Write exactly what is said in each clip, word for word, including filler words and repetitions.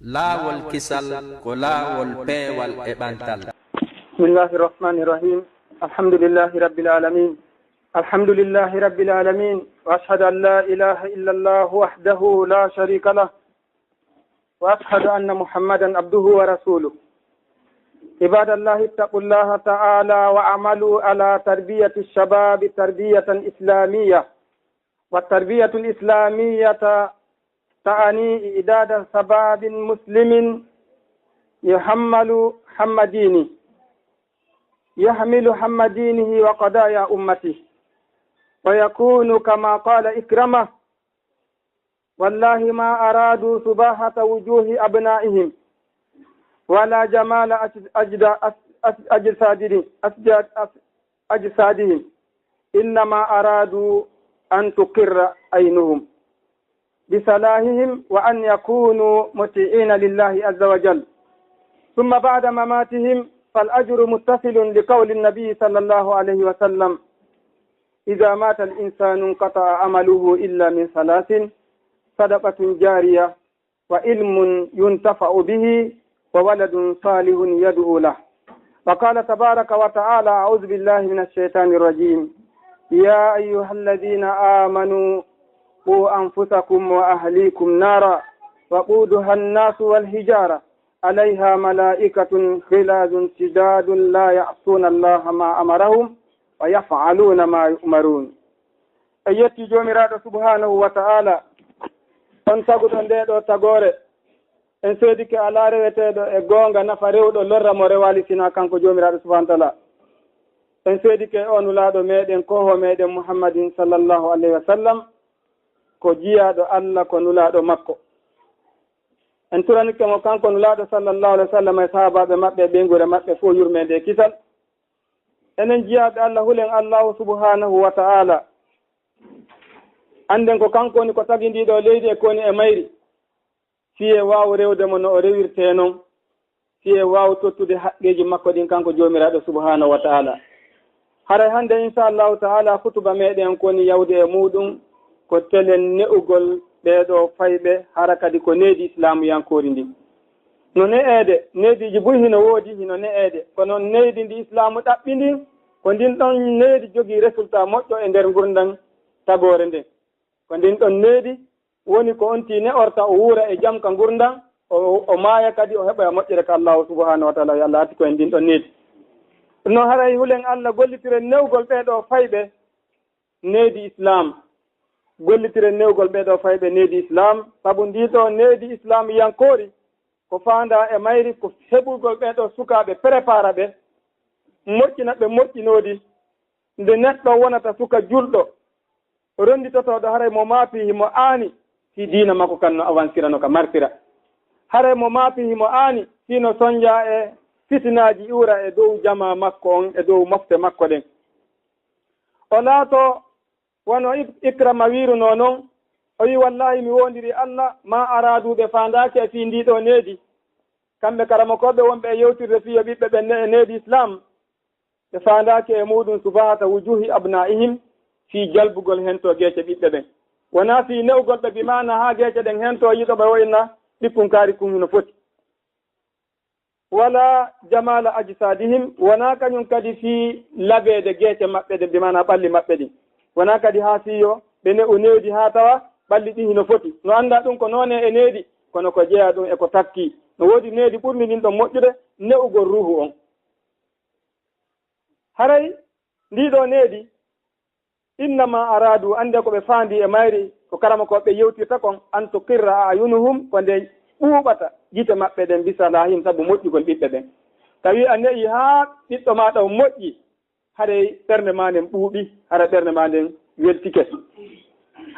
Laawol kisal ko laawol peewal e ɓantal. بسم الله الرحمن الرحيم. الحمد لله رب العالمين. الحمد لله رب العالمين. وأشهد أن لا إله إلا الله وحده لا شريك له. وأشهد أن محمدا عبده ورسوله. عباد الله، اتقوا الله تعالى واعملوا على تربية الشباب تربية إسلامية. والتربية الإسلامية تعني إعداد شباب مسلم يحمل هم دينه، يحمل هم دينه وقضايا أمته، ويكون كما قال عكرمة: والله ما أرادوا صباحة وجوه أبنائهم ولا جمال أج-، أجد-، أس-، أس-، أجسادهم، أسجد-، أس-، أجسادهم، إنما أرادوا أن تقر عينهم بصلاحهم وأن يكونوا مطيعين لله عز وجل. ثم بعد مماتهم فالأجر متصل لقول النبي صلى الله عليه وسلم: إذا مات الإنسان انقطع عمله إلا من ثلاث: صدقة جارية، وعلم ينتفع به، وولد صالح يدعو له. وقال تبارك وتعالى: أعوذ بالله من الشيطان الرجيم. يا أيها الذين آمنوا قوا أنفسكم وأهليكم نارا وقودها الناس والحجارة عليها ملائكة غلاظ شداد لا يعصون الله ما أمرهم ويفعلون ما يؤمرون. En yetti Joomiraaɗo subhaanahu wa ta'ala, on taguɗo ndee ɗoo tagoore. En seedike alaa reweteeɗo e goonga nafa rewɗo lorra mo rewaali sinaa kanko Joomiraaɗo subhaanahu wa ta'ala. En seedike o nulaaɗo meɗen, kooho meɗen Muhammadin sallallahu alayhi wa sallam, ko jiyaaɗo Allah, ko nulaaɗo makko. En turanike mo kanko nulaaɗo sallallahu alayhi wa sallam e sahaabaaɓe maɓɓe e ɓeynguure maɓɓe fof yurmeende e kisal. Enen jiyaaɓe Allah, hulen Allahu subhaanahu wa ta'ala. Annden ko kanko woni ko tagi ndii ɗoo leydi e ko woni e mayri. Fii en waawa rewde mo no o rewirtee noon. Fii en waawa tottude haqqeeji makko ɗin kanko Joomiraaɗo subhaanahu wa ta'ala. Haray hannde, insha Allahu ta'ala, hutuba meɗen ko woni yawde e muuɗum ko telen ne'ugol ɓee ɗoo fayɓe, hara kadi ko needi islaamuyankoori ndin. No ne'eede, neediiji buy hino woodi, hino ne'eede. Kono needi ndi islaamu ɗaɓɓi ndin, ko ndin ɗon needi jogii résultat moƴƴo e nder ngurndan tagoore nden. Ko ndin ɗon needi woni ko on tii ne'orta, o wuura e jam ka ngurndan, o, o maaya kadi, o heɓoya moƴƴere ka Allahu subhaanahu wa ta'ala. Yo Allah artu ko en ndin ɗon needi. No haray hulen Allah gollitiren ne'ugol ɓee ɗoo fayɓe needi Islaam. Gollitiren ne'ugol ɓee ɗoo fayɓe needi Islaam, sabu ndii ɗoo needi islaamiyankoori, ko faandaa e mayri ko heɓugol ɓee ɗoo sukaaɓe, prépara ɓe, moƴƴina ɓe moƴƴinoodi. Nde neɗɗo wonata suka julɗo, rennditotooɗo, haray mo maapi himo aani fii diina makko kan no avansira, no ka martira. Haray mo maapi himo aani fii no sonja e fitinaaji iwra e dow jamaa makko on, e dow mofte makko ɗen. O laato wano Ik-, Ikrama wiirunoo non, o wi'i: "Wallaahi, mi woondiri Allah, maa araadu, ɓe faandaaki e fii ndii ɗoo needi." Kamɓe karamokooɓe wonɓe e yewtirde fii yo ɓiɓɓe ɓen ne-, e needi Islaam, ɓe faandaaki e muuɗum subahata wujuhi abnaa'ihim, fii jalbugol hentoo geece ɓiɓɓe ɓen. Wonaa fii ne'ugol ɓe, bi maana haa geece ɗen hentoo yiɗo ɓe wo'ina ɓikkun kaari kun hino foti. Wala jamaala ajsaadihim, wonaa kañum kadi fii labeede geece maɓɓe ɗen, bi maana ɓalli maɓɓe ɗin. Wonaa kadi haa fii yo ɓe ne'u needi haa tawa ɓalli ɗin hino foti. No anndaa ɗum ko noone e needi, kono ko jeyaa ɗum e ko takkii. No woodi needi ɓurndi ndin ɗon moƴƴude, ne'ugol ruuhu on. Haray ndii ɗoo needi, innama araadu, annde ko ɓe faandi e mayri, ko karamokooɓe yewtirta kon, an tuqirra a'yunuhum, ko nde ɓuuɓata gite maɓɓe ɗen, bisalahim, sabu moƴƴugol ɓiɓɓe ɓen. Tawi a ne'i haa ɓiɗɗo maaɗa on moƴƴi, haray ɓernde maa nden ɓuuɓi, haray ɓernde maa nden weltike.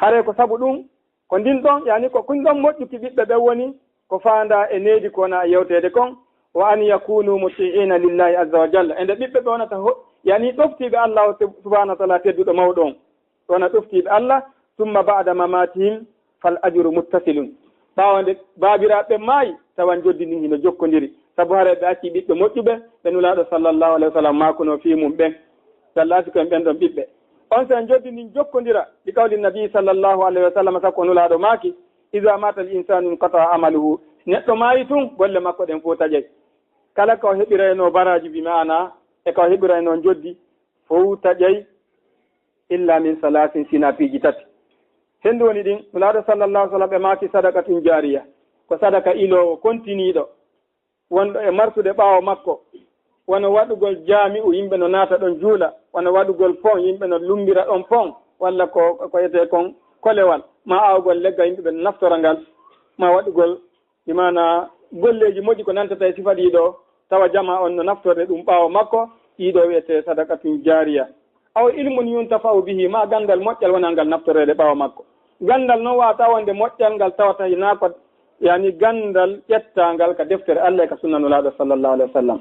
Haray ko sabu ɗum, ko ndin ɗon, yani ko kun ɗon moƴƴuki ɓiɓɓe ɓen woni ko faandaa e needi ko wona e yewteede kon, wa an yakunu muti'ina lillahi azza wa jalla. E nde ɓiɓɓe ɓe wonata ho-, yani ɗoftiiɓe Allahu sub-, subhanahu wa ta'ala tedduɗo mawɗo on. Ɓe wona ɗoftiiɓe Allah, summa ba'da mamatihim fal ajru muttasilun. Ɓaawo nde baabiraaɓe ɓen maayi, tawa njoddi ndin hino jokkondiri. Sabu haray ɓe accii ɓiɓɓe moƴƴuɓe, ɓe Nulaaɗo sallallahu alayhi wa sallam maakunoo fii mum ɓen. Sallaasi ko en ɓen ɗon ɓiɓɓe. On sen njoddi ndin jokkondira, bi qawli nabi sallallahu alayhi wa sallam, sabu ko Nulaaɗo maaki, "Iza mata al insanu inqata'a amaluhu." Neɗɗo maayi tun, golle makko ɗen fow taƴay. Kala ko heɓiraynoo baraaji, bi maana e ko heɓiraynoo njoddi, fow taƴay, illa min salaasin, sina piiji tati. Hendu woni ɗin, Nulaaɗo sallallahu alaihi wasallam ɓe maaki sadaqatun jaariya, ko sadaka iloowo kontiniiɗo, wonɗo e marsude ɓaawo makko, wano waɗugol jaami'u, yimɓe no naata ɗon juula, wano waɗugol pon, yimɓe no lummbira ɗon pon, walla ko, ko etee kon kolewal, maa aawgol leggal, yimɓe ɓe naftora ngal, maa waɗugol bi maana golleeji moƴƴi ko nantata e sifa ɗii ɗoo, tawa jamaa on no naftorde ɗum ɓaawo makko, ɗii ɗoo wi'etee sadaqatun jaariya. Aw ilmun yuntafa'u bihi, maa ganndal moƴƴal wonaa ngal naftoreede ɓaawo makko. Ganndal non waawata wonde moƴƴal ngal tawata hinaa ko, yani, ganndal ƴettaangal ka deftere Allah e ka sunna Nulaaɗo sallallahu alaihi wasallam.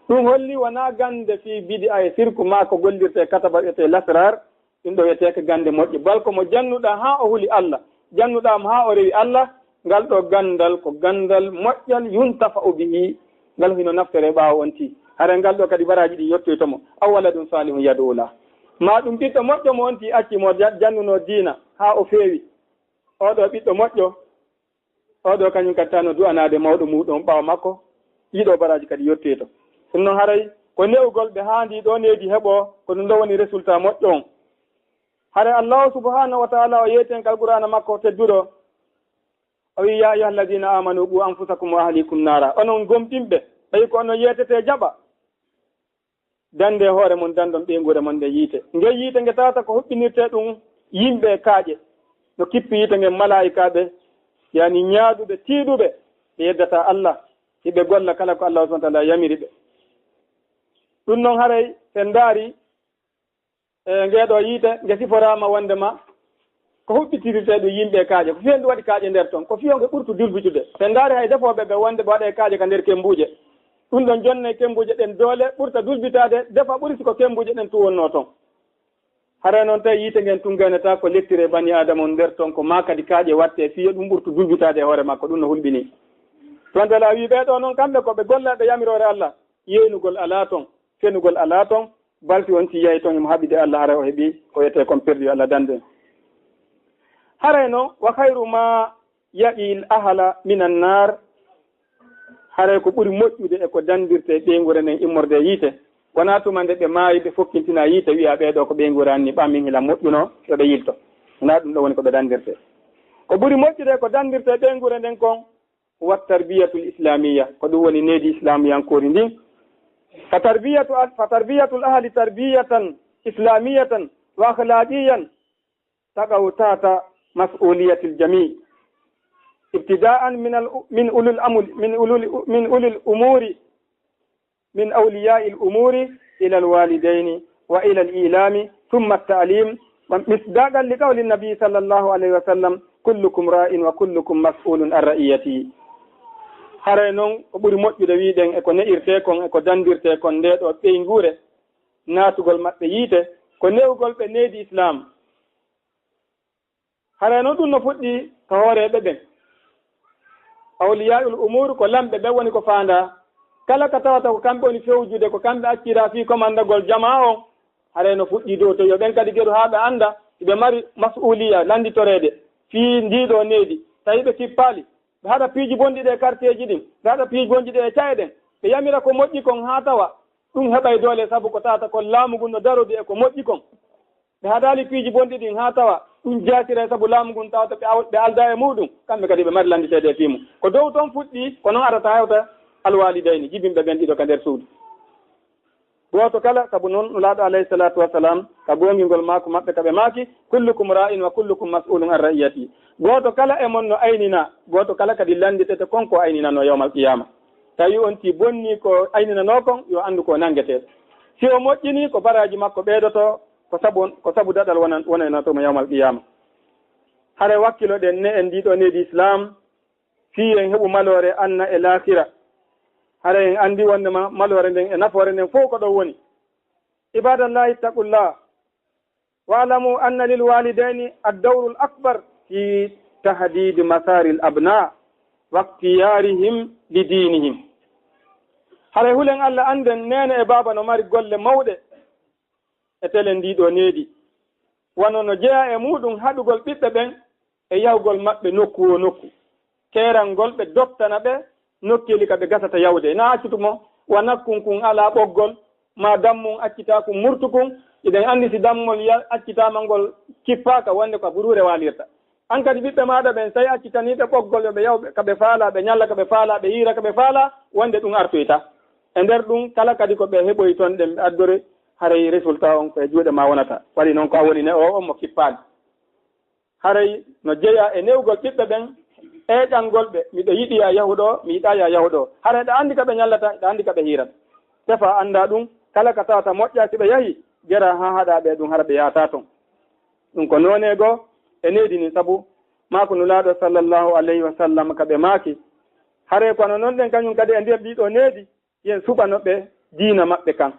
Ɗum holli wonaa gannde fii bid'a e sirku maa ko gollirtee kataba wi'etee lasraar, ɗum ɗoo wi'eteeka gannde moƴƴe. Bal ko mo jannuɗaa haa o huli Allah, jannuɗaa mo haa o rewi Allah, ngal ɗoo ganndal ko ganndal moƴƴal, yuntafa'u bihi, ngal hino naftoree ɓaawo on tii. Haray ngal ɗoo kadi baraaji ɗin yottoyto mo. Aw waladun salihun yad'u lah. Maa ɗum ɓiɗɗo moƴƴo mo on tii acci mo ja-, jannunoo diina haa o feewi. Oo ɗoo ɓiɗɗo moƴƴo, oo ɗoo kañum kadi tan no du'anaade mawɗo muuɗum ɓaawo makko, ɗii ɗoo baraaji kadi yottoyto. Ɗum non haray ko ne'ugol ɓe haa ndii ɗoo needi heɓoo, ko ɗum ɗoo woni résultat moƴƴo on. Haray Allahu subhanahu wa ta'ala o yeeti en ka Alqur'aana makko tedduɗo, o wi'i, "Ya ayyuhalladhina amanu qu anfusakum wa ahlikum nara." Onon gomɗinɓe, ɓay ko onon yeetetee jaɓa. Dandee hoore mon, dandon ɓeynguure mon nden yiite. Ngee yiite nge tawata ko huɓɓinirtee ɗum yimɓe e kaaƴe. No kippi yiite ngen malaa'ikaaɓe, yani ñaaɗuɓe, tiiɗuɓe, ɓe yeddataa Allah, hiɓe golla kala ko Allah subhanahu wa ta'ala yamiri ɓe. Ɗum non haray, si en ndaari, e ngee ɗoo yiite, nge siforaama wonndema ko huɓɓitirirtee ɗum yimɓe e kaaƴe. Ko fii honɗum waɗi kaaƴe nder ton? Ko fii yo nge ɓurtu dulbitude. Si en ndaari hay defooɓe ɓe wonde ɓe waɗa e kaaƴe ka nder kembuuje. Ɗum ɗon jonnay kembuuje ɗen doole, ɓurta dulbitaade, defa ɓuri si ko kembuuje ɗen tun wonnoo ton. Haray non tawi yiite ngen tun gaynataa ko lettire bani Aadama on nder ton, ko maa kadi kaaƴe wattee fii yo ɗum ɓurtu dulbitaade e hoore makko, ɗum no hulɓinii. Tonte la wii ɓee ɗoo non kamɓe ko ɓe gollaaɓe yamiroore Allah, yeynugol alaa ton, fenugol alaa ton, balfi on si yahi ton himo haɓide Allah, haray o heɓi ko wiyetee kon perdu, yo Allah dandu en. Haray non, wa khayru ma yaqil ahla minan nar, haray ko ɓuri moƴƴude e ko dandirtee ɓeynguure nden immorde e yiite, wonaa tuma nde ɓe maayi ɓe fokkintinaa yiite, wi'aa ɓee ɗoo ko ɓeynguure an nii, ɓaa min hila moƴƴunoo, yo ɓe yilto. Wonaa ɗum ɗoo woni ko ɓe dandirtee. Ko ɓuri moƴƴude e ko dandirtee ɓeynguure nden kon, wa tarbiyatul islamiyya, ko ɗum woni needi islamiyankoori ndin. Fa tarbiyatu, fa tarbiyatul ahli tarbiyatan islamiyatan wa akhlaqiyan taqa'u tahta mas'uliyatil jami'. Ibtida'an min al, min ulul amri, min ulul, min ulil umuri, min awliya'il umuri ila al walidayni wa ila al ilami, thumma at ta'lim, wa misdaqan li qawli nabi sallallahu alayhi wa sallam, "Kullukum ra'in wa kullukum mas'ulun an ra'iyatihi." Haray non ko ɓuri moƴƴude wi'uɗen e ko ne'irtee kon, e ko dandirtee kon ndee ɗoo ɓeynguure, naatugol maɓɓe yiite, ko ne'ugol ɓe needi Islaam. Haray non ɗum no fuɗɗii ka hooreeɓe ɓen. Awliyaa'ul umuur ko lamɓe ɓen woni ko faandaa. Kala ka tawata ko kamɓe woni fewjude, ko kamɓe acciraa fii komandagol jamaa on, haray no fuɗɗii dow to yo ɓen kadi geru haa ɓe annda hiɓe mari mas'uuliya lannditoreede fii ndii ɗoo needi. Tawi ɓe kippaali, ɓe haɗa piiji bonɗi ɗi e karteeji ɗin, ɓe haɗa piiji bonɗi ɗi e ca'e ɗen, ɓe yamira ko moƴƴi kon haa tawa ɗum heɓay doole sabu ko tawata kon laamu ngun no darodi e ko moƴƴi kon. Ɓe haɗaali piiji bonɗi ɗin haa tawa ɗum jaasiray sabu laamu ngun tawata ɓe aw-, ɓe aldaa e muuɗum, kamɓe kadi ɓe mari lannditeede e fii mun. Ko dow ton fuɗɗii, ko non arata hewta alwaalidayni, jibinɓe ɓen ɗiɗo ka nder suudu. Gooto kala, sabu non Nulaaɗo alayhi salaatu wa salaam, ka goongingol maako maɓɓe ka ɓe maaki, "Kullukum raa'in wa kullukum mas'uulun an ra'iyatihi." Gooto kala e mon no ayninaa, gooto kala kadi lannditete kon ko ayninanoo yawmal qiyaama. Tawi on tii bonnii ko ayninanoo kon, yo anndu ko nanngetee. Si o moƴƴinii, ko baraaji makko ɓeydotoo, ko sabu, ko sabu daɗal wonan-, wonanatoo mo yawmal qiyaama. Haray wakkiloɗen ne en ndii ɗoo needi Islaam, fii en heɓu maloore anna e laakira. Haray en anndi wonndema maloore nden e nafoore nden fow ko ɗon woni. Ibaadallahi, ittaqullah. Wa'lamu anna lil walidayni ad-dawrul akbar fi tahdidi masaril abna wa ikhtiyarihim li dinihim. Haray hulen Allah, annden neene e baaba no mari golle mawɗe e telen ndii ɗoo needi, wano no jeyaa e muuɗum haɗugol ɓiɓɓe ɓen e yahugol maɓɓe nokku woo nokku, keerangol ɓe, dottana ɓe nokkeeli ka ɓe gasata yawde. Na accutu mo wa nakkun kun alaa ɓoggol, maa dammun accitaa kun murtu kun. Iɗen anndi si dammol ya-, accitaama ngol kippaaka, wonde ko buruure waalirta. An kadi ɓiɓɓe maaɗa ɓen, so tawi accitanii ɓe ɓoggol, yo ɓe yaw ɓe ka ɓe faalaa, ɓe ñalla ka ɓe faalaa, ɓe hiira ka ɓe faalaa, wonde ɗum artoyta. E nder ɗum kala kadi ko ɓe heɓoyi toon ɗen ɓe addore, haray résultat on ko e juuɗe maa wonata. Waɗi noon ko a woni ne o on mo kippaali. Haray no jeyaa e newgol ɓiɓɓe ɓen, ƴeeƴangol ɓe, miɗo yiɗi ya yahu ɗo, mi yiɗaa ya yahu ɗo. Haray ɗa anndi ka ɓe ñallata, ɗa anndi ka ɓe hiirata. Tefa anndaa ɗum, kala ka tawata moƴƴaa si ɓe yahi, jera haa haɗaa ɓe ɗum, hara ɓe yaataa toon. Ɗum ko noone goo e needi ndin, sabu maaku Nulaaɗo sallallahu alayhi wa sallam ka ɓe maaki, haray ko no non ɗen kañum kadi e nder ɗii ɗoo needi, yen suɓano ɓe diina maɓɓe kan.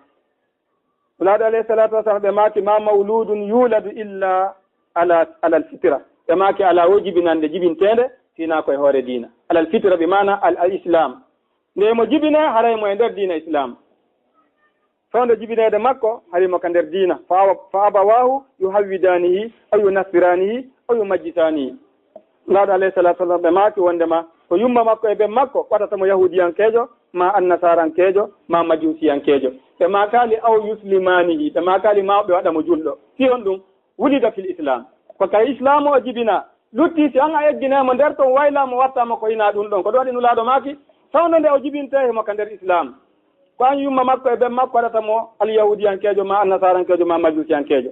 Nulaaɗo alayhi salaatu wa salaam ɓe maaki, "Ma mawludun yuladu illa ala, alal fitra." Ɓe maaki, "Alaa woo jibinannde jibinteende, si hinaa ko e hoore diina." Alal fitra bi maana al, al islam. Nde mo jibinee, haray mo e nder diina islam. Fewndo jibineede makko, hari mo ka nder diina. Fa awa-, fa abawaahu yuhawwidaanihi, aw yunassiraanihi, aw yumajjisaanihi. Nulaaɗo alayhi salaatu wa salaam ɓe maaki wondema ko yumma makko e ben makko waɗata mo yahuudiyankeejo, maa annasarankeejo, maa majuusiyankeejo. Ɓe maakaali aw yuslimaanihi, ɓe maakaali maa ɓe waɗa mo julɗo. Fii honɗum? Wulida fil islam. Ko ka islaamu o jibinaa. Lutti si an a egginay mo nder ton, waylaa mo, wattaa mo ko hinaa ɗum ɗon. Ko ɗum waɗi Nulaaɗo maaki, fewndo nde o jibintee himo ka nder islaam. Ko an yumma makko e ben makko waɗata mo alyahuudiyankeejo, maa annasarankeejo, maa majuusiyankeejo.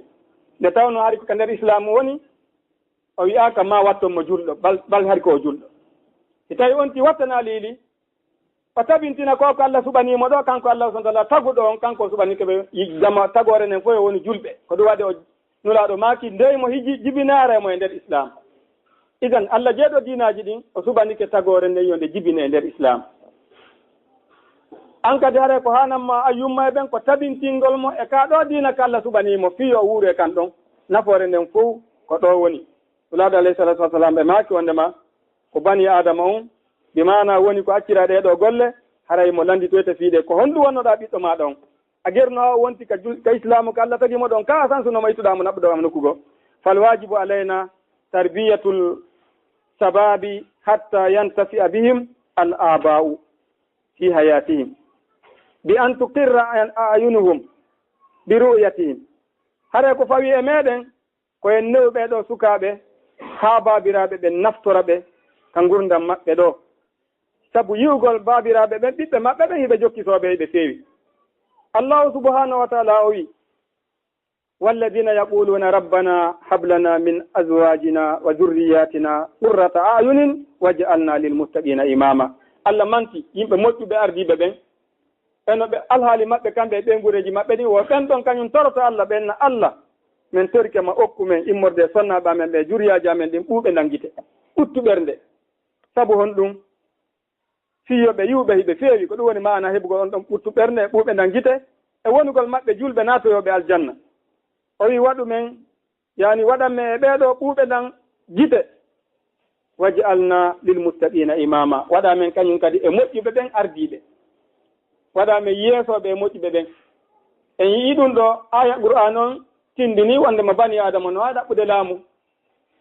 Nde tawnoo hari ko ka nder islaam woni, o wi'aaka maa watton mo julɗo, bal, bal hari ko o julɗo. Si tawi on ti wattanaali ili, o tabintina ko ko Allah suɓanii mo ɗo, kanko Allah subhanahu wa ta'ala taguɗo on, kanko o suɓanike ɓe yi-, jama tagoore nden fof e woni julɓe. Ko ɗum waɗi o Nulaaɗo maaki, ndey mo hiji jibinaare mo e nder islaam. Idan, Allah jeeɗo diinaaji ɗin, o suɓanike tagoore nden yo nde jibine e nder islaam. An kadi haray ko haanan ma a yumma e ɓen ko tabintingol mo e ka ɗo diina ka Allah suɓanii mo, fii yo o wuuru e kan ɗon. Nafoore nden fof ko ɗo woni. Nulaaɗo alayhi salaatu wa salaam ɓe maaki wondema ko bani Aadama on, bi maana woni ko accira ɗee ɗoo golle, haray mo lannditoyta fii ɗe, ko honɗum wonnoɗaa ɓiɗɗo maaɗa on? A gernoowo wonti ka jul-, ka islaamu ka Allah tagi mo ɗon, ka a sansuno mo ittuɗaa mo naɓɓuɗo mo nokku goo. Fal waajibu alayna tarbiyatul sababi hatta yantafi'a bihim al abaa'u fi hayatihim bi an tuqirra an a'yunuhum bi ru'yatihim. Haray ko fawi e meɗen, ko en newu ɓee ɗoo sukaaɓe haa baabiraaɓe ɓen naftora ɓe ka ngurndan maɓɓe ɗoo. Sabu yi'ugol baabiraaɓe ɓen, ɓiɓɓe maɓɓe ɓen, hiɓe jokkitoo ɓe, hiɓe feewi. Allahu subhanahu wa ta'ala o wi'i, "Walladina yaquluna rabbana hab lana min azwajina wa dhurriyatina qurrata a'yunin waj'alna lil muttaqina imama." Allah manti yimɓe moƴƴuɓe ardiiɓe ɓen, e no ɓe alhaali maɓɓe kamɓe e ɓeynguureeji maɓɓe ɗin, wo ɓen ɗon kañum toroto Allah, ɓen na Allah, men torike ma okku men immorde e sonnaaɓe amen ɓe, juriyaaji amen ɗin ɓuuɓe ndan gite, ɓuttu ɓernde. Sabu honɗum? Fii yo ɓe yi'u ɓe hiɓe feewi, ko ɗum woni maana heɓugol on ɗon ɓuttu ɓernde e ɓuuɓe ndan gite, e wonugol maɓɓe julɓe naatoyooɓe aljanna. O wi'i, "Waɗu men, yaani waɗan men e ɓee ɗoo ɓuuɓe ndan gite, waj'alna lil muttaqina imama." Waɗa men kañum kadi e moƴƴuɓe ɓen ardiiɓe. Waɗa men yeesooɓe e moƴƴuɓe ɓen. En yi'ii ɗum ɗoo, aaya Qur'aan on tindinii wondema bani Aadama no waawi ɗaɓɓude laamu.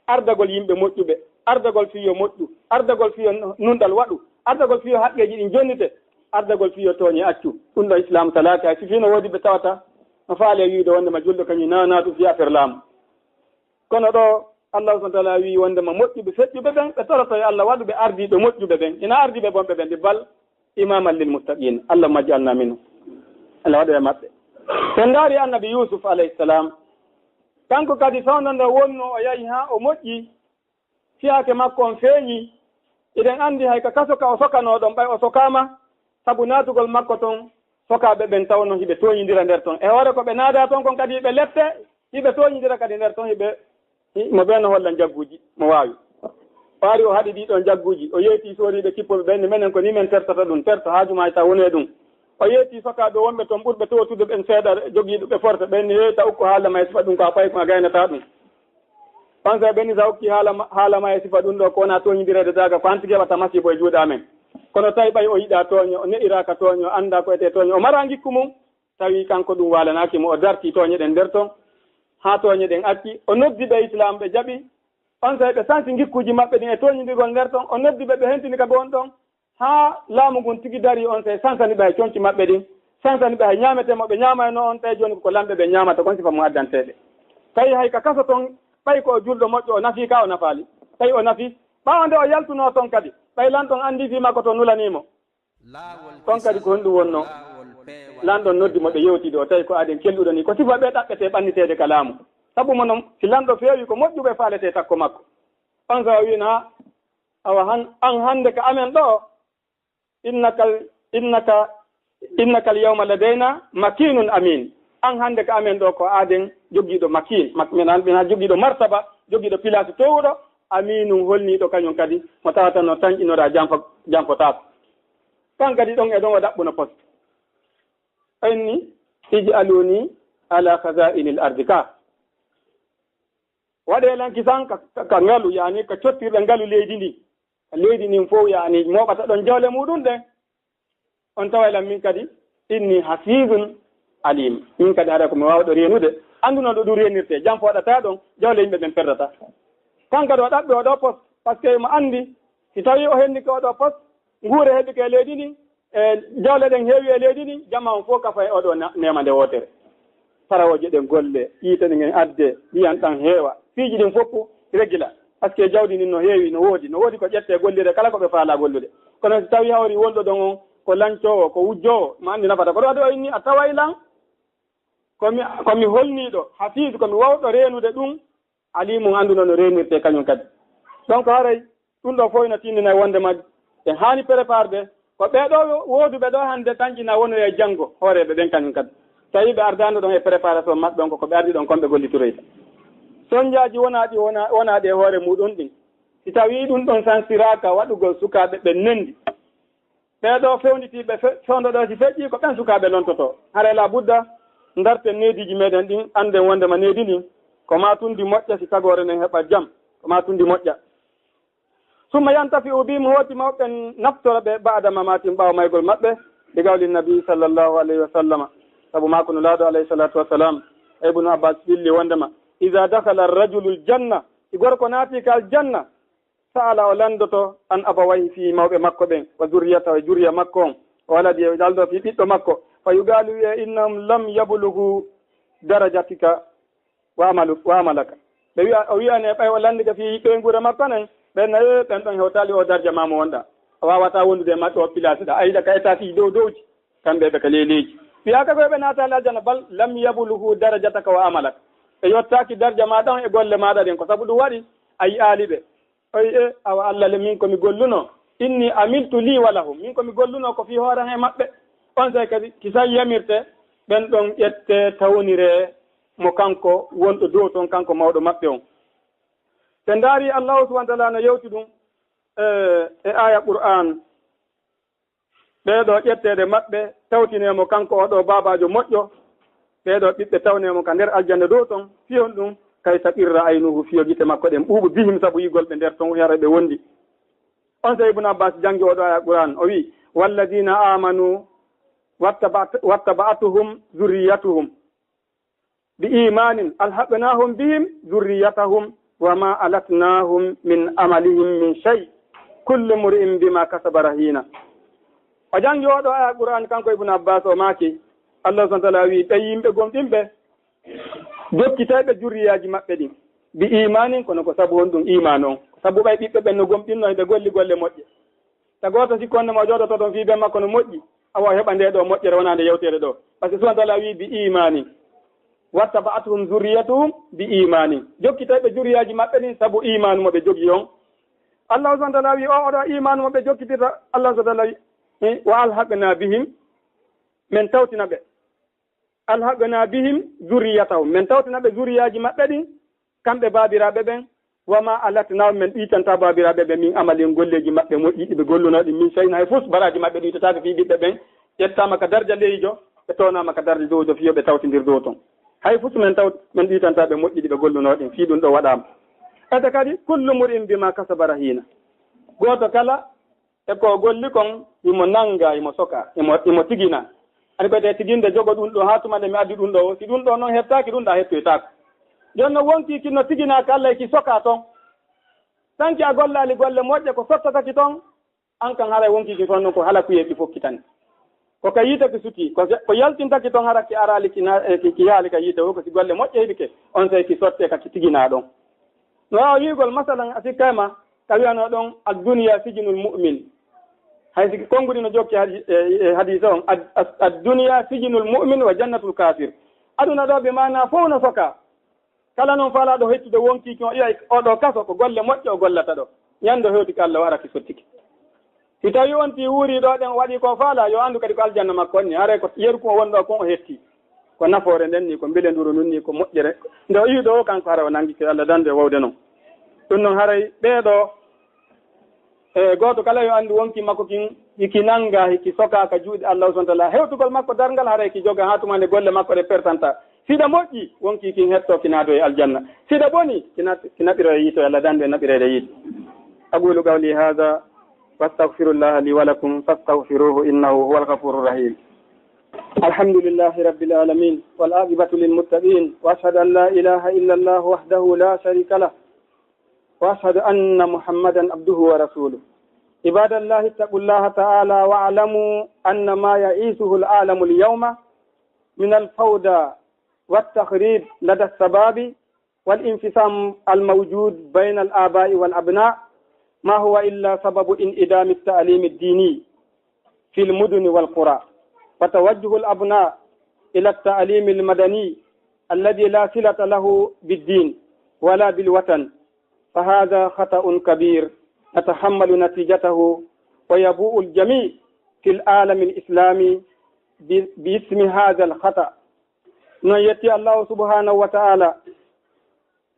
Ardagol yimɓe moƴƴuɓe, ardagol fii yo moƴƴu, ardagol fii yo nunɗal waɗu, ardagol fii yo haqqeeji ɗin jonnite, ardagol fii yo tooñe accu. Ɗum ɗoo islaamu talaaki, hay si fii no woodi ɓe tawata no faali e wi'ude wondema julɗo kañum na naatu fii affaire laamu. Kono ɗoo, Allah subhanahu wa ta'ala wi'i wondema moƴƴuɓe feƴƴuɓe ɓen, ɓe toroto e Allah waɗuɓe ardiiɓe moƴƴuɓe ɓen, ina ardiiɓe bonɓe ɓen, ɗi bal imaman lil muttaqin. Allahumma ij'alna minhum. Allah waɗu e maɓɓe. Sen ndaari Annabi Yusuf alayhi salam, kanko kadi fewndo nde wonnoo o yahi haa o moƴƴi, fiyaake makko on feeñi. Iɗen anndi hay ka kaso ka o sokanoo ɗon, ɓay o sokaama, sabu naatugol makko ton, sokaaɓe ɓen tawno hiɓe tooñindira nder ton. E hoore ko ɓe naadaa ton kon kadi hiɓe lette, hiɓe tooñindira kadi nder ton, hiɓe, hi-, mo bee no holla njagguuji, mo waawi. O ari o haɗi ɗii ɗoo njagguuji, o yeetii sooriiɓe kippooɓe ɓen, ni menen ko ni men tertata ɗum, terto haaju maa taw wonee ɗum. O yeetii sokaaɓe wonɓe ton ɓurɓe towtude ɓen seeɗa, jogiiɗo ɓe forte ɓen, ni yeeyta ukku haala ma e sifa ɗum ko a payi ko a gaynataa ɗum. Ɓan sa ɓenni sa hokki haala ma, haala ma e sifa ɗum ɗoo, ko wona tooñindireede daaga, ko an tigi heɓata masiibo e juuɗe amen. Kono tawi ɓay o yiɗaa tooño, o ne'iraaka tooño, o anndaa ko etee tooño, o maraa ngikku mum, tawi kanko ɗum waalanaaki mo, o dartii tooñe ɗen nder ton, haa tooñe ɗen acci, o noddi ɓe islaam, ɓe jaɓi, Onsay ɓe sansi ngikkuuji maɓɓe ɗin e tooñindirgol nder ton, o noddi ɓe, ɓe hentini ka goon ɗon, haa laamu ngun tigi darii, onsay sansani ɓe hay conci maɓɓe ɗin, sansani ɓe hay ñaametee mo ɓe ñaamayno on, tawi jooni ko ko lamɓe ɓe ñaamata kon, sifa mum addantee ɓe. Tawi hay ka kaso ton, ɓay ko o julɗo moƴƴo, o nafii ka o nafaali? Tawi o nafii. Ɓaawo nde o yaltunoo ton kadi, ɓay lanɗo on anndii fii makko to nulanii mo. Ɗon kadi ko honɗum wonnoo? Lanɗo on noddi mo, ɓe yewtidi, o tawi ko aaden kelɗuɗo nii, ko sifa ɓe ɗaɓɓetee ɓanniteede ka laamu. Sabu mo non, si lanɗo feewii ko moƴƴuɓe faaletee takko makko. Onsay o wi'i, naa, awa han-, an hannde ka amen ɗoo, innaka, innaka, innaka al-yawma ladayna makinun amin. An hannde ka amen ɗoo ko aaden jogiiɗo makin, mak-, min an, min an jogiiɗo martaba, jogiiɗo pilaasi toowuɗo, aminun holniiɗo kañum kadi, mo tawata no tanƴinoraa janfa-, janfotaako. Kan kadi ɗon e ɗon o ɗaɓɓuno poste. O inni, ij'aluni ala khaza'inil ardi ka. Waɗee lan kisan ka, ka, ka ngalu, yaani ka cottirɗe ngalu leydi ndin. Ka leydi ndin fow, yaani mooɓata ɗon jawle muuɗum ɗen. On taway lan min kadi, inni hafizun alim. Min kadi haɗa ko mi waawɗo reenude. Annduno ɗo ɗum reenirtee. Jam fooɗataa ɗon, jawle yimɓe ɓen perdataa. Kan kadi o ɗaɓɓi oo ɗoo poste, parce que mo anndi, si tawii o hennike oo ɗoo poste, nguure heɓike e leydi ndin, e jawle ɗen heewi e leydi ndin, jamaa on fow kafa e oo ɗoo na-, neema nde wootere. Parawooje ɗen golle, yiite ɗen en adde, ndiyan ɗan heewa. Piiji ɗin fow regila. Parce que jawdi ndin no heewi, no woodi, no woodi ko ƴettee golliree kala ko ɓe faalaa gollude. Kono si tawii hawri wonɗo ɗon on ko lancoowo, ko wujjoowo, mo anndi nafata. Ko ɗum waɗi o inni, a taway lan ko mi, ko mi holniiɗo, hafiidu, ko mi waawɗo reenude ɗum, alimun, annduno no reenirtee kañum kadi. Donc, haray ɗum ɗoo fof ina tinndina wonndema en haani préparde. Ko ɓee ɗoo wooduɓe ɗoo hannde tan ina wonoya e janngo, hooreeɓe ɓen kañum kadi. Tawi ɓe ardaano ɗon e préparation maɓɓe on, ko ko ɓe ardi ɗon kon ɓe gollitoyta. Sonjaaji wonaa ɗi, wona, wonaa ɗi e hoore muuɗum ɗin. Si tawii ɗum ɗon sansiraaka waɗugol sukaaɓe ɓen nenndi, ɓee ɗoo fewnditiiɓe fe-, fewndo ɗoo si feƴƴii, ko ɓen sukaaɓe lontotoo. Haray laa budda, ndarten neediiji meeɗen ɗin, annden wonndema needi ndin, ko maa tun ndi moƴƴa si tagoore nden heɓa jam, ko maa tun ndi moƴƴa. Summa yantafi'u bihim, hooti mawɓe ɓen naftora ɓe, ba'da mamaatihim, ɓaawo maygol maɓɓe, bi qawli nabi sallallahu alayhi wa sallama. Sabu maaku Nulaaɗo alayhi salaatu wa salaam, e Ibnu Abbaas filli wonndema, iza dakhala ar-rajulu al-janna, si gorko naati ka aljanna, sa'ala, o lanndoto, an abawayhi, fii mawɓe makko ɓen, wa zurriyatahu, e zurriya makko on, wa waladihi, o lanndoto fii ɓiɗɗo makko, fa yuqaalu, wi'e, innahum lam yablugu darajatika wa amalu-, wa amalaka. Ɓe wi'a, o wi'ane ɓay o lanndike fii ɓeynguure makko nen, ɓen na, ee, ɓen ɗon hewtaali oo darja maa mo wonɗaa. A waawataa wondude e maɓɓe oo pilaasi ɗaa. A yiɗa ka etaasiiji dow dowji, kamɓe ɓe ka ley leydi. Wi'aaka ko ɓe naataali aljanna, bal lam yablugu darajataka wa amalaka. Ɓe yottaaki darja maaɗa on e golle maaɗa ɗen, ko sabu ɗum waɗi a yi'aali ɓe. Oy, e, awa Alla le, min ko mi gollunoo. Inni amiltu lii wa lahum. Min ko mi gollunoo ko fii hoore an e maɓɓe. Onsay kadi, kisan yamirte, ɓen ɗon ƴettee, tawniree mo kanko wonɗo dow ton, kanko mawɗo maɓɓe on. Ɓe ndaari Allaahu subhaanahu wa ta'aalaa no yewti ɗum, e, e aaya Qur'aan. Ɓee ɗoo ƴetteede maɓɓe, tawtinee mo kanko oo ɗoo baabaajo moƴƴo. Ɓee ɗoo ɓiɓɓe tawnee mo ka nder aljanna dow ton, fii honɗum? Kay taqirra aynuhu, fii yo gite makko ɗen ɓuuɓu, bihim, sabu yi'ugol ɓe nder ton, hara ɓe wondi. Onsay Ibnu Abbaas janngi oo ɗoo aaya Qur'aan, o wi'i, walladiina aamanu wattaba'at-, wattaba'atuhum zurriyatuhum bi iimaanin alhaqnaahum bihim zurriyatahum wa maa alatnaahum min amalihim min shay', kullu mri'in bimaa kasaba rahiina. O janngi oo ɗoo aaya Qur'aan, kanko Ibnu Abbaas, o maaki, Allah subhaanahu wa ta'aalaa wi'i, ɓe yimɓe gomɗinɓe, jokkitayɓe jurriyaaji maɓɓe ɗin, bi iimaanin, kono ko sabu honɗum iimaan on? Ko sabu ɓay ɓiɓɓe ɓen no gomɗinno, hiɓe golli golle moƴƴe. Ta gooto sikku wonde mo jooɗoto ton fii ben makko no moƴƴi, awa o heɓa ndee ɗoo moƴƴere wonaa nde yewteede ɗoo. Parce que subhaanahu wa ta'aalaa wi'i bi iimaanin. Wattaba'atuhum zurriyatuhum bi iimaanin. Jokkitayɓe jurriyaaji maɓɓe ɗin sabu iimaanu mo ɓe jogii on. Allah subhaanahu wa ta'aalaa wi'i oo, oo ɗoo iimaanu mo ɓe jokkitirta, Allah subhaanahu wa ta'aalaa wi'i, eh, wa alhaqnaa bihim, men tawtina ɓe. Alhaqnaa bihim zurriyatahum. Men tawtina ɓe zurriyaaji maɓɓe ɗin, kamɓe baabiraaɓe ɓen. Wa maa alatnaahum, men ɗuytantaa baabiraaɓe ɓen, min amalihim, golleeji maɓɓe moƴƴi ɗi ɓe gollunoo ɗin, min shay'in, hay fus. Baraaji maɓɓe ɗuytataake fii ɓiɓɓe ɓen, ƴettaama ka darja leyjo, ɓe tawnaama ka darja dow ton, fii yo ɓe tawtindir dow ton. Hay fus men taw-, men ɗuytantaa ɓe moƴƴi ɗi ɓe gollunoo ɗin, fii ɗum ɗoo waɗaama. Ete kadi, kullu mri'in bimaa kasaba rahiina. Gooto kala e ko o golli kon, himo nanngaa, himo sokaa, himo, himo tiginaa. Ani ko wiyetee tiginde, jogo ɗum ɗoo haa tuma nde mi addi ɗum ɗoo, si ɗum ɗoo non heɓtaaki, ɗum ɗaa heɓtoytaako. Jooni non wonkii kin no tiginaa ka Alla e ki sokaa ton. Tanki a gollaali golle moƴƴe ko sottata ki toon, aan kan haray wonkii ki toon noon ko halakuyee ki fof ki tan. Ko ka yiite ki sutii, ko, ko yaltintaki toon hara ki araali ki na-, eh, ki, ki yaali ka yiite woo, ko si golle moƴƴe heɓi ke, oon sey ki sottee ka ki tiginaa ɗoon. No waawa wi'ugol masalan a sikkay ma, ka wi'anoo ɗoon, "Ad-dunya sijnul mu'min." Hay si konngudi no jokki hadi-, eh, eh, hadiisa on, "Ad-, ad-, ad-dunya sijnul mu'min wa jannatul kaafir." Aduna ɗoo bi maanaa fof no sokaa. Kala noon faalaaɗo hettude wonkii ki o iway oo ɗoo kaso ko golle moƴƴe o gollata ɗoo. Ñande o hewti ki Alla o ara ki sotti ki. Si tawii on tii wuurii ɗoo ɗen o waɗii ko o faalaa, yo anndu kadi ko aljanna makko on ni. Haray ko yeru ko o woni ɗoo kon o hetti. Ko nafoore nden ni, ko mbelenduru nun ni, ko moƴƴere. Nde o iwi ɗoo kanko haray o nangi ko Alla dande wowde non. Ɗum non haray ɓee ɗoo, e gooto kala yo anndu wonkii makko kin, hiki nanga, hiki sokaa ka juuɗe Alla subhanahu wa ta'ala. Hewtugol makko darngal haray ki joga haa tuma nde golle makko ɗe pertanta. Si ɗe moƴƴi, wonkii kin hettoo ki naatoo e aljanna. Si ɗe boni, ki nat-, ki naɓiroo e yiite, Alla dande naɓireede e yiite. أقول قولي هذا وأستغفر الله لي ولكم فاستغفروه إنه هو الغفور الرحيم. الحمد لله رب العالمين والعاقبة للمتقين وأشهد أن لا إله إلا الله وحده لا شريك له وأشهد أن محمدا عبده ورسوله. عباد الله اتقوا الله تعالى واعلموا أن ما يعيشه العالم اليوم من الفوضى والتخريب لدى الشباب والانقسام الموجود بين الآباء والأبناء ما هو إلا سبب انعدام التعليم الديني في المدن والقرى، وتوجه الأبناء إلى التعليم المدني الذي لا صلة له بالدين ولا بالوطن، فهذا خطأ كبير نتحمل نتيجته، ويبوء الجميع في العالم الإسلامي ب-، باسم هذا الخطأ. Non yetti Allahu subhanahu wa ta'ala.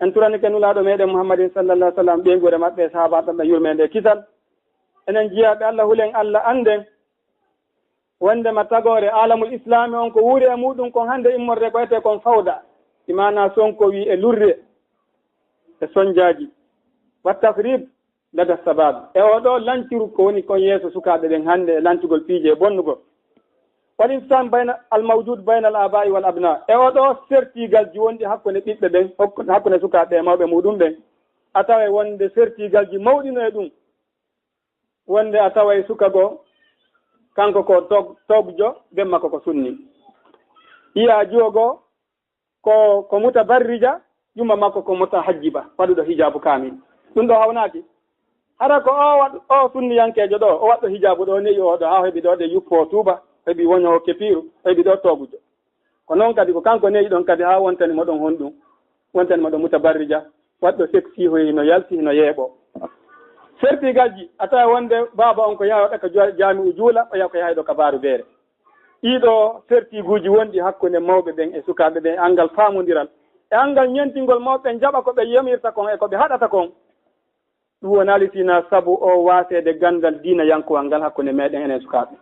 En turanike Nulaaɗo meɗen Muhammadin sallallahu alaihi wasallam, ɓeynguure maɓɓe, sahaabaaɓe maɓɓe, yurmeende e kisal. Enen jiyaaɓe Allah, hulen Allah, annden wondema tagoore aalamul islaami on ko wuuri e muuɗum kon hannde immorde ko etee kon fawda, si maanaa Sonko wii e lurre e sonjaaji, wa takrib lada sabab. E oo ɗoo lancuru ko woni kon yeeso sukaaɓe ɓen hannde e lancugol piiji e bonnugol. Wal infisam bayna al mawjud bayna al abai wal abna. E oo ɗoo sertiigalji wonɗi hakkunde ɓiɓɓe ɓen, hakkunde sukaaɓe e mawɓe muuɗum ɓen. A taway wonde sertiigalji mawɗi no e ɗum. Wonde a taway suka goo, kanko ko tog-, togjo, bemma ko ko sunni. Yiyaa jiwo goo, ko, ko mutabarrija, yumma makko ko mutahajjiba, waɗuɗo hijaabu kaamil. Ɗum ɗoo hawnaaki. Hara ko o waɗ-, o sunniyankeejo ɗoo, o waɗɗo hijaabu ɗoo, ne'i oo ɗoo, haa o heɓi ɗoo de yuppo o tuuba, o heɓi woño o kepiiru, o heɓi ɗoo toogujo. Ko noon kadi, ko kanko ne'i ɗon kadi haa wontani mo ɗon honɗum? Wontani mo ɗon mutabarrija, waɗɗo seksi, hino yalti, hino yeeɓo. Sertigalji, a tawa wonde baaba on ko yaha waɗa ka ja-, jaami'u juula, o yaha ko yaha ɗo ka baaru beere. Ɗiɗo sertiguuji wonɗi hakkunde mawɓe ɓen e sukaaɓe ɓen, anngal paamondiral, e anngal ñentingol mawɓe ɓen jaɓa ko ɓe yamirta kon e ko ɓe haɗata kon. Ɗum wonaali sina sabu o waaseede ganndal diina yankowal ngal hakkunde meɗen enen sukaaɓe.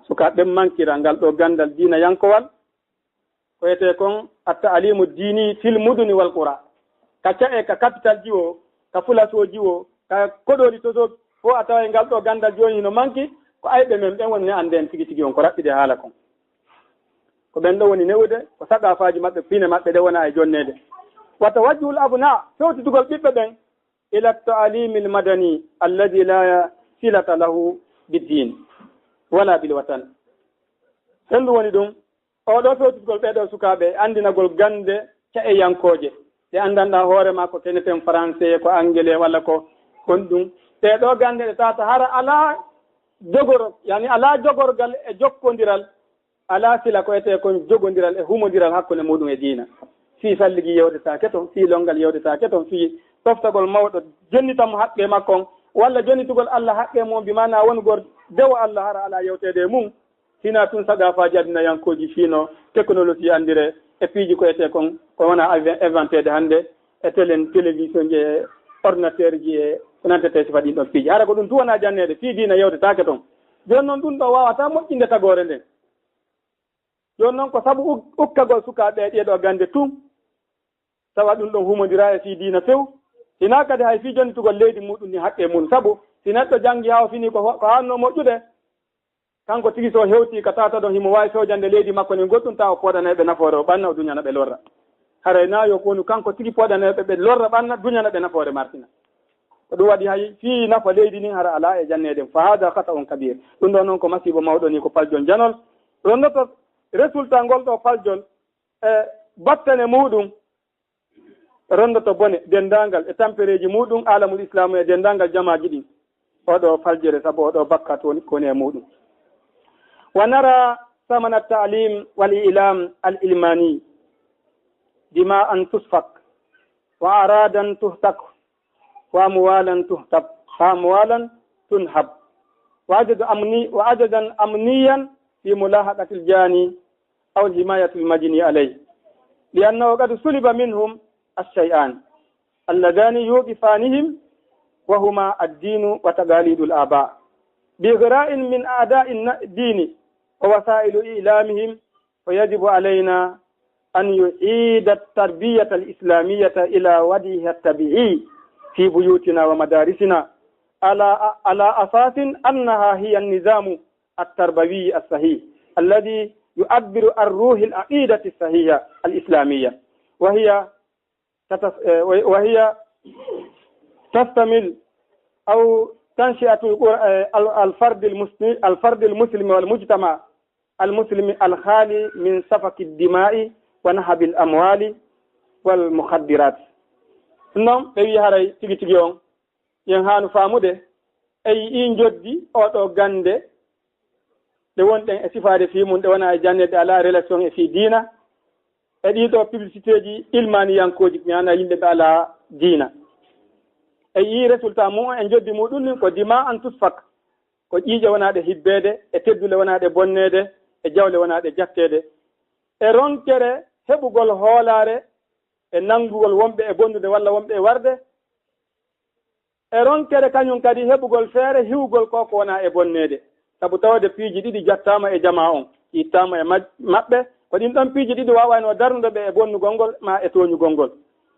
Sukaaɓe ɓen mankira ngal ɗoo ganndal diina yankowal, ko etee kon at-ta'alimu diini fil muduni wal qura. Ka ca'e, ka kapital ji o, ka fulasooji o, ka koɗooli toso, fof a taway ngal ɗoo ganndal jooni hino manki, ko ayɓe men ɓen woni ne annden tigi tigi on ko raɓɓiɗe haala kon. Ko ɓen ɗoo woni newude, ko saqafaaji maɓɓe, pine maɓɓe ɗe wona e jonneede. Wa tawajjuhul abna, fewtitugol ɓiɓɓe ɓen, ila ta'limil madani alladhi la silata lahu bid din wala bil watan. Henndu woni ɗum, oo ɗoo fewtitgol ɓee ɗoo sukaaɓe e anndinagol gannde ca'eyankooje, ɗe anndanɗaa hoore maa ko keneten français, ko anglais walla ko honɗum. Ɗee ɗoo gannde ɗe tawata hara alaa jogoro, yani alaa jogorgal e jokkondiral, alaa sila ko etee kon jogondiral e humondiral hakkunde muuɗum e diina. Fii salligi yewtetaake ton, fii lonngal yewtetaake ton, fii ɗoftagol mawɗo jonnita mo haqqee makko on, walla jonnitugol Allah haqqee mum on, bi maanaa wonugol dewo Allah hara alaa yewteede e mum. Hinaa tun sagafaaji adinayankooji fii no technologie anndire e piiji ko etee kon, ko wona inve-, inventeede hannde e télé, télévision ji e ordinateur ji e ko nantete sifa ɗin ɗon piiji. Hara ko ɗum tun wonaa janneede, fii diina yewtetaake ton. Jooni non ɗum ɗoo waawataa moƴƴinde tagoore nden. Jooni non ko sabu uk-, ukkagol sukaaɓe e ɗee ɗoo gannde tun. Tawa ɗum ɗon humondiraa e fii diina few. Hinaa kadi hay fii jonnitugol leydi muuɗum ni haqqee mum. Sabu si neɗɗo janngi haa o fini ko, ko haannoo moƴƴude, kanko tigi so o hewtii ka tawata ɗon himo waawi fewjande leydi makko ndin goɗɗum, tawa o pooɗanay ɓe nafoore, o ɓanna, o duñana ɓe lorra. Haray naa yo ko woni kanko tigi pooɗanay ɓe, ɓe lorra, ɓanna, duñana ɓe nafoore, martina. Ko ɗum waɗi hay fii nafa leydi ndin hara alaa e jannede. Fa hada khata'un kabir. Ɗum ɗo noon ko masiibo mawɗo ni, ko paljol janol. Rondoto résultat ngol ɗo paljol e battane muɗum, rondoto bone denndaangal e tampereeji muɗum, alamul islamu e denndaangal jamaaji ɗin. Oɗo faljere, sabu oɗo bakkat woni, ko woni e muɗum. Wa nara samana ta'lim wal i'lam al ilmani, dima'an tusfak, wa aradan tuhtak, wa amwalan tuhtab, wa amwalan tunhab, wa ajadan amni-, wa ajadan amniyan fi mulahaqatil jani aw al himayatil majni alayh, li'annahu qad suliba minhum ash-shay'an alladhani yuqifanihim, wa huma ad-dinu wa taqalidul aba, bi ighra'in min a'da'in dini wa wasailu i'lamihim. Fa yajibu alayna an yu'ida at-tarbiyata al-islamiyata ila wadi'iha at-tabi'i fi buyutina wa madarisina ala, ala asasin annaha hiya an-nizamu at-tarbawi as-sahih alladhi yu'abbiru an ruhi al-aqidati as-sahiha al-islamiyya, wa hiya tatas-, eh, wa, wa hiya tastamil aw tanshi'atul qur-, eh, al, al-fard al-muslim, al-fard al-muslim wal mujtama al-muslim al-khali min safaki ad-dima'i wa nahabil amwali wal mukhaddirat. Ɗum noon, ɓe wi haray tigi tigi on, yen haanu faamude, e yii njoddi oɗo gannde, ɗe wonɗen e sifaade fii mum, ɗe wona e jannde, ɗe alaa relation e fii diina, e ɗii ɗoo publicité ji ilmaaniyankooji, mi hana yimɓe ɓe alaa diina. E yii résultat mum en, njoddi muɗum ndin ko dima an tusfak, ko ƴiiƴe wonaaɗe hibbeede, e teddule wonaaɗe bonneede, e jawle wonaaɗe jatteede. E ronkere heɓugol hoolaare, e nanngugol wonɓe e bonnude walla wonɓe e warde, e ronkere kañum kadi heɓugol feere hiwgol ko ko wonaa e bonneede. Sabu tawde piiji ɗiɗi jattaama e jamaa on, ittaama e maj-, maɓɓe, ko ɗin ɗon piiji ɗiɗi waawayno darnude ɓe e bonnugol ngol maa e tooñugol ngol.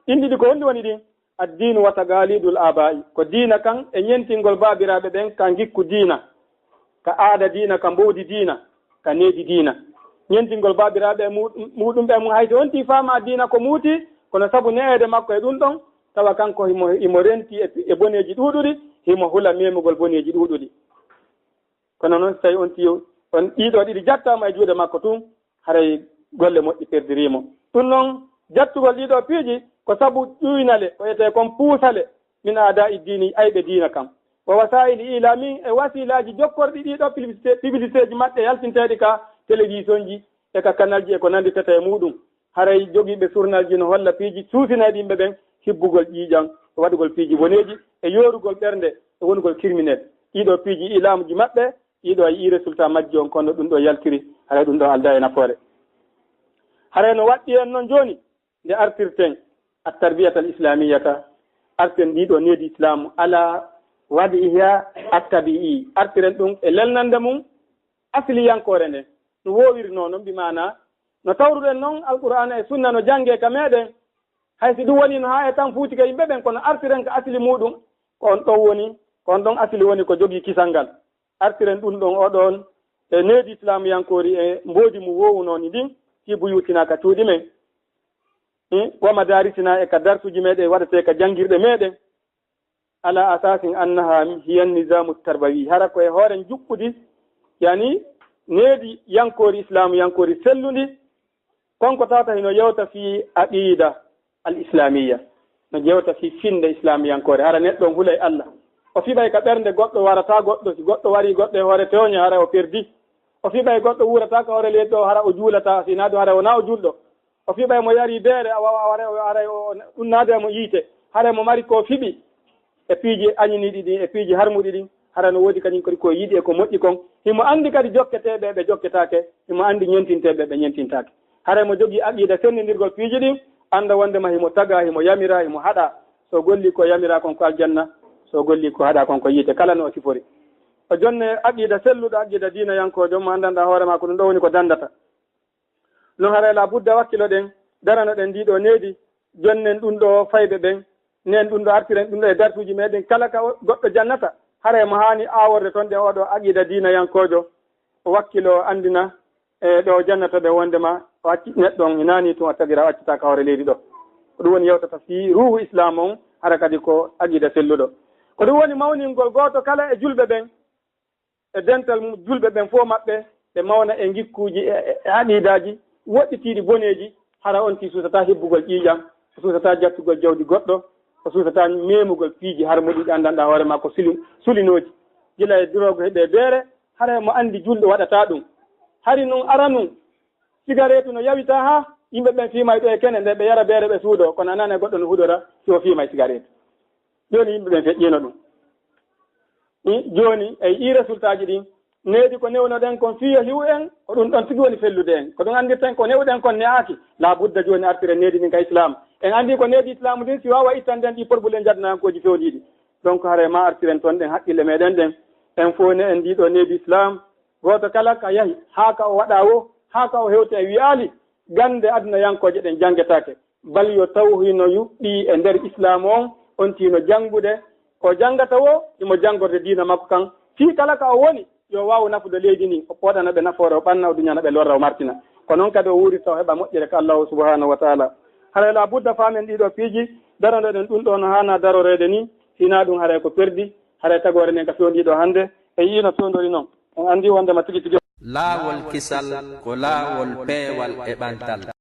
Ɗin ɗiɗi ko honɗi woni ɗin? Addiinu wa taqaalidul aabaa'i, ko diina kan e ñentingol baabiraaɓe ɓen ka ngikku diina, ka aada diina, ka mbowdi diina, ka needi diina. Ñentingol baabiraaɓe mu-, muɗum ɓe mum, hay so wonti faama diina ko muuti, kono sabu ne'eede makko e ɗum ɗon, tawa kanko himo, himo renti e, e boneeji ɗuuɗuɗi, himo hula memugol boneeji ɗuuɗuɗi. Kono noon, so tawi on tiyo, on ɗiɗo ɗiɗi jattaama e juuɗe makko tun, haray golle moƴƴi perdirii mo. Ɗum noon, jattugol ɗiɗo piiji ko sabu ƴuynale, ko etee kon puusale, min aadaa'i diini, ayɓe diina kan. Wa wasaa'ili iilaamin, e wasiilaaji jokkorɗi ɗiɗo publicité, publicitéji maɓɓe yaltinteeɗi ka télévisionji e ka kanalji e ko nannditata e muɗum. Haray jogiiɓe surnalji no holla piiji suusinayɗi yimɓe ɓen, hibbugol ƴiiƴan, e waɗugol piiji boneeji, e yoorugol ɓernde, e wonugol criminel. Ɗiɗo piiji iilaamuji maɓɓe, ɗiɗo a yi'ii résultat majji on, kono ɗum ɗo yaltiri, haray ɗum ɗo aldaa e nafoore. Haray no waɗɗi en noon jooni, nde artirten at-tarbiyata al-islamiyata, arten ndiɗo needi islaamu, ala wadi'iha at-tabi'i, artiren ɗum e lelnande mum asiliyankoore nden. No woowiri noon, non mbi maana, no tawruɗen noon Alqur'aana e Sunna no janngee ka meeɗen, hay si ɗum wonii no haa e tan fuuti ka yimɓe ɓen, kono artiren ka asili muuɗum, ko on ɗon woni, ko on ɗon asili woni ko jogii kisal ngal. Artiren ɗum ɗon, oɗon, e needi islaamuyankoori e mboodi mu woowunoo ni ndin, fii buyuutinaa, ka cuuɗi men. Hmm? Wa madaarisinaa, e ka darsuuji meeɗen waɗetee ka janngirɗe meeɗen. Ala asaasin annaha hiya nizaamu tarbawi. Hara ko e hoore njuɓɓudi, yani needi yankoori, islaamu yankoori sellundi. Kon ko tawata hino yewta fii aqiida al-islaamiyya. No yewta fii finnde islaamiyankoore. Hara neɗɗo on hulay Allah. O fiɓay ka ɓernde goɗɗo warata goɗɗo. Si goɗɗo warii goɗɗo e hoore tooñe, hara o perdi. O fiɓay goɗɗo wuurata ka hoore leydi ɗo, hara o juulataa. Si naa ɗum, hara wonaa o juulɗo. O fiɓay mo yari beere, awa, awa, aray o, aray o, ɗum naade mo yiite. Haray mo mari ko fiɓi e piiji añiniiɗi ɗin, e piiji harmuɗi ɗin. Hara no woodi kañum kadi ko yiɗi e ko moƴƴi kon. Himo anndi kadi jokketeeɓe ɓe jokketaake. Himo anndi ñentinteeɓe ɓe ñentintaake. Haray mo jogii aqiida senndindirgol piiji ɗin, annda wonndema himo tagaa, himo yamiraa, himo haɗaa. So gollii ko yamiraa kon ko aljanna, so gollii ko haɗaa kon ko yiite. Kala no o sifori. O jonne aqiida selluɗo, aqiida diinayankoojo mo anndanɗaa hoore maa ko ɗum ɗo woni ko danndata. Non haray la budda wakkiloɗen, daranoɗen ndiɗo needi, jonnen ɗum ɗo fayɓe ɓen, nen ɗum ɗo, artiren ɗum ɗo e darsuuji meɗen, kala ka o-, goɗɗo jannata, haray mo haani aaworde ton ɗe oɗo aqida diinayankoojo, o wakkilo anndina e ɗo jannata ɓe wondema o acci neɗɗo on, hinani tun o tagira o accata ka hoore leydi ɗo. Ko ɗum woni yewtata fii ruuhu Islaam on, hara kadi ko aqida selluɗo. Ko ɗum woni mawningol gooto kala e julɓe ɓen, e dental mum, julɓe ɓen fof maɓɓe, ɓe mawna e ngikkuuji, e, e, e aqiidaaji woɗɗitiiɗi boneeji, hara on tii suusataa hibbugol ƴiiƴam, o suusataa jattugol jawdi goɗɗo, o suusataa memugol piiji harmuɗi ɗi anndanɗaa hoore maa ko suli-, sulinooji. Gila e duroogo heɓe beere, hara mo anndi julɗo waɗataa ɗum. Hari nun aranun, sigareetu no yawitaa haa yimɓe ɓen fiimay ɗo e kene, nde ɓe yara beere ɓe suudoo, kono a nana goɗɗo no hudora si o fiimay sigareetu. Jooni yimɓe ɓen feƴƴiino ɗum. I, jooni, e ɗii resultaaji ɗin, needi ko newnoɗen kon fii yo hiwu en, ko ɗum ɗon tigi woni fellude en. Ko ɗum anndirten ko newɗen kon ne'aaki, laa budda jooni artiren needi ndin ka Islaam. En anndii ko needi Islaamu ndin, si waawa ittande en ɗii porbulen jadnayankooji fewndiiɗi. Donc, haray ma artiren ton ɗen haqqille meɗen ɗen. En fof ne en ndii ɗoo needi Islaam, gooto kala ka yahi, haa ka o waɗa wo, haa ka o hewta e wi'aali, gannde adunayankooje ɗen janngetaake. Bal yo taw hino yuɓɓii e nder Islaam on, on tino janngude, ko janngata wo, himo janngorde diina makko kan. Fii kala ka o woni, yo waawu nafude leydi ndin, o pooɗana ɓe nafoore, o ɓanna, o duñana ɓe lorra, o martina. Ko non kadi o wuurirta, o heɓa moƴƴere ka Allaahu subhaanahu wa taala. Haray laa budda faamen ɗii ɗoo piiji, daroɗen ɗum ɗoo no haanaa daroreede nii, si hinaa ɗum haray ko perdi, haray tagoore nden ka fewndiiɗo hannde, en yi'ii no fewndori non. En anndii wonndema tigi tigi. Laawol kisal ko laawol peewal e ɓantal.